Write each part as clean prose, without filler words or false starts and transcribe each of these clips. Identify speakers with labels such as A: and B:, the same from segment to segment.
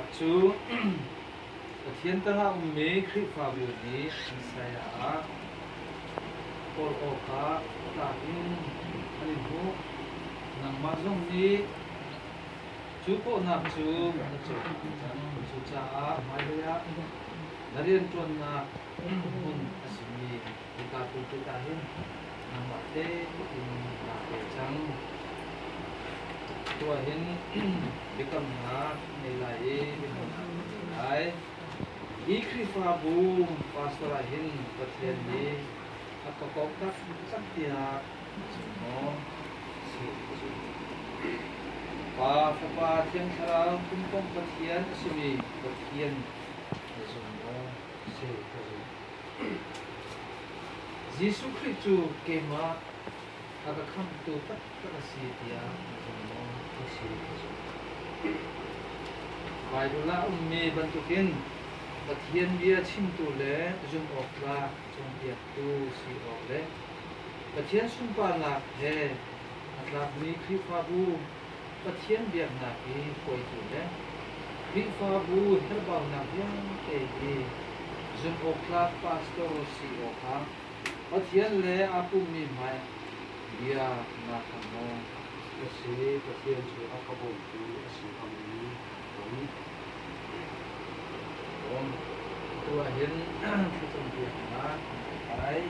A: Nangmah cu Pathian tangah ummi Khrihfabu nih an saya ah kawl awkah tlak in an in hmuh. Nangmah zong nih cu kawhnak cu na cohlan cang. Cucaah hmailei ah na rianṭuannak hmun a simi hika pulpit ah hin nangmah tein naa pe cang. Atu ah hin biakamnak ngei lai i biahalnak ka ngei lai. Hi Khrihfabu pastor ah hin Pathian nih a ka kawh taktak tiah na zum maw? Si ka zum. Pa, Fapa, Thiang Thlarau, Pumkomh Pathian a simi Pathian na zum maw? Si ka zum. Jesuh Khrih cu keimah a ka khamhtu taktak a si tiah na zum maw? A si ka zum. Baibal ah a ummi bantukin Pathian bia chimtu le zumhawktlak cawnpiaktu si awk le Pathian sunparnak he a tlakmi Khrihfabu Pathian biaknak i hruaitu le Khrihfabu herhbaunak vialte hi zumhawktlak pastor si awkah Pathian le aa pummi hmai bia naa kam maw?
B: Ka si, Pathian cu a ka bawmtu a si bang i ka um.
A: Atu ah hin thlacampiaknak kan pek lai.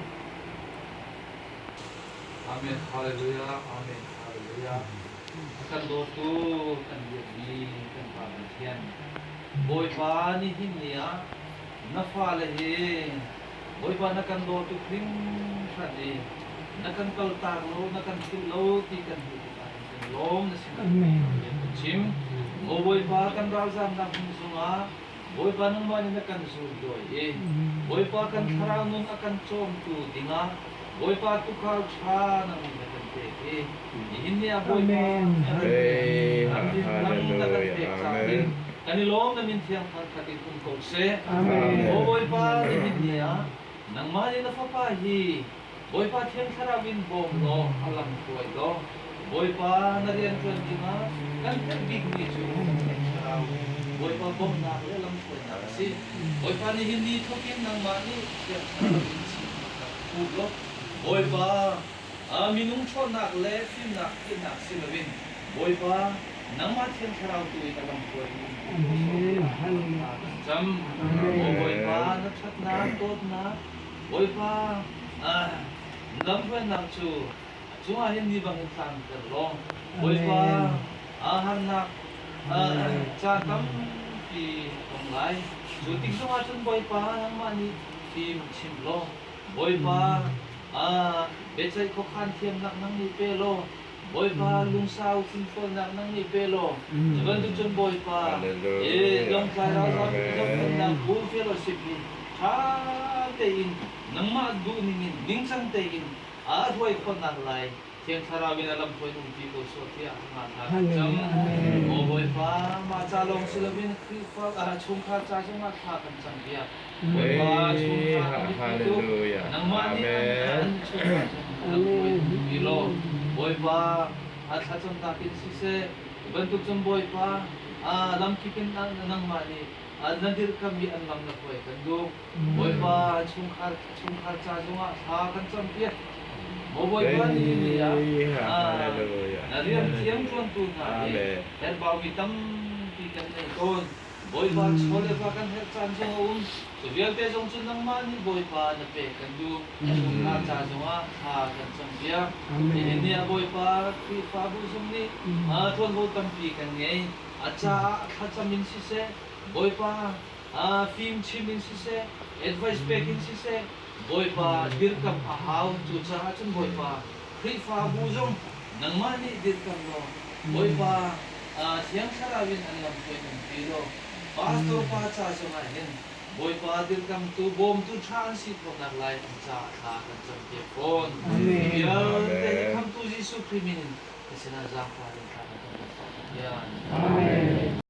A: Amen. Hallelujah. Amen. Hallelujah. A kan dawtu kan biakmi kan Pa Pathian. Bawipa nihin ni ah na fale hi Bawipa na kan dawtu hringhran i na kan kaltak lo na kan philh lo ti kan hmuh tikah hin kan lawm na sinah kan chim. Maw Bawipa kan ralzamnak hmun zungah Bawipa nangmah nih na kan zuldawi i Bawipa kan thlarau nun a kan cawmtu dingah Bawipa tuukhal ṭha nang nih na kan pek i nihin ni ah Bawipa lam na kan pek caah hin kan i lawm na min thiang thangṭhat in um ko seh. Maw Bawipa nihin ni ah nangmah nih na fapa hi Bawipa Thiang Thlarau in bawm law a lam hruai law Bawipa na rianṭuan dingah kan herh bikmi cu Thiang Thlarau Bawipa bawmhnak le lamhruainak a si. Bawipa nihin ni thawk in nangmah nih Thiang Thlarau in chimnak rak put law Bawipa minung ṭhawnnak le fimnak theihnak si loin Bawipa nangmah Thiang Thlarau tu in a lamhruai in kan cam. Maw Bawipa na ṭhatnak dawtnak Bawipa lamhruainak cu a cungah hin ni bangin tlangter law Bawipa harnak caan tampi a tong lai. Cu tik zongah cun Bawipa nangmah nih fim chim law Bawipa biaceih khuakhan thiamnak nang nih pe law Bawipa lungsau thinfualnak nang nih pe law cu bantuk cun Bawipa Lawngtlai ralzam zohkhenhnak bu fellowship hi ṭha tein nangmah duhning in ningcang tein aa hruai khawhnak lai Thiang Thlarau in a lamhruai umpi ko sawh tiah nga thla kan cam. Aw Bawipa, mah ca lawng si loin Khrihfa chungkhar ca zongah thla kan cam piak. Bawipa chungkhar a biapi tuk. Nangmah nih an chungkhar zong lamhruai umpi law Bawipa a thlacamnak in siseh, bantuk cun Bawipa lamkip in nangmah nih na dirhkammi an lam na hruai kan duh. Bawipa chungkhar chungkhar ca zongah thla kan campiak. Maw Bawipa ni ni ah na rian thiang ṭuantu hna hi herhbaumi tampi kan nei tawn. Bawipa chaw le va kan herh caan zong a um. Cu vialte zong cu nangmah nih Bawipa na pek kan duh. Chungkhar ca zongah thla kan campiak. Nihin ni ah Bawipa Khrihfabu zong nih ṭuanvo tampi kan ngei. A caah thlacam in siseh, Bawipa fimchim in siseh, advice pek in siseh, Bawipa dirkamh a hau. Cucaah cun Bawipa, Khrihfabu zong nangmah nih dirkamh law, Bawipa Thiang Thlarau in an lamhruai umpi law, pastor pa ca zongah hin Bawipa dirkamtu bawmtu ṭha an si khawhnak lai an caah thla kan campiak fawn. Hi vialte hi Khamhtu Jesuh Khrih min in na sinah zaangfah in thla kan cam Pathian.
C: Amen.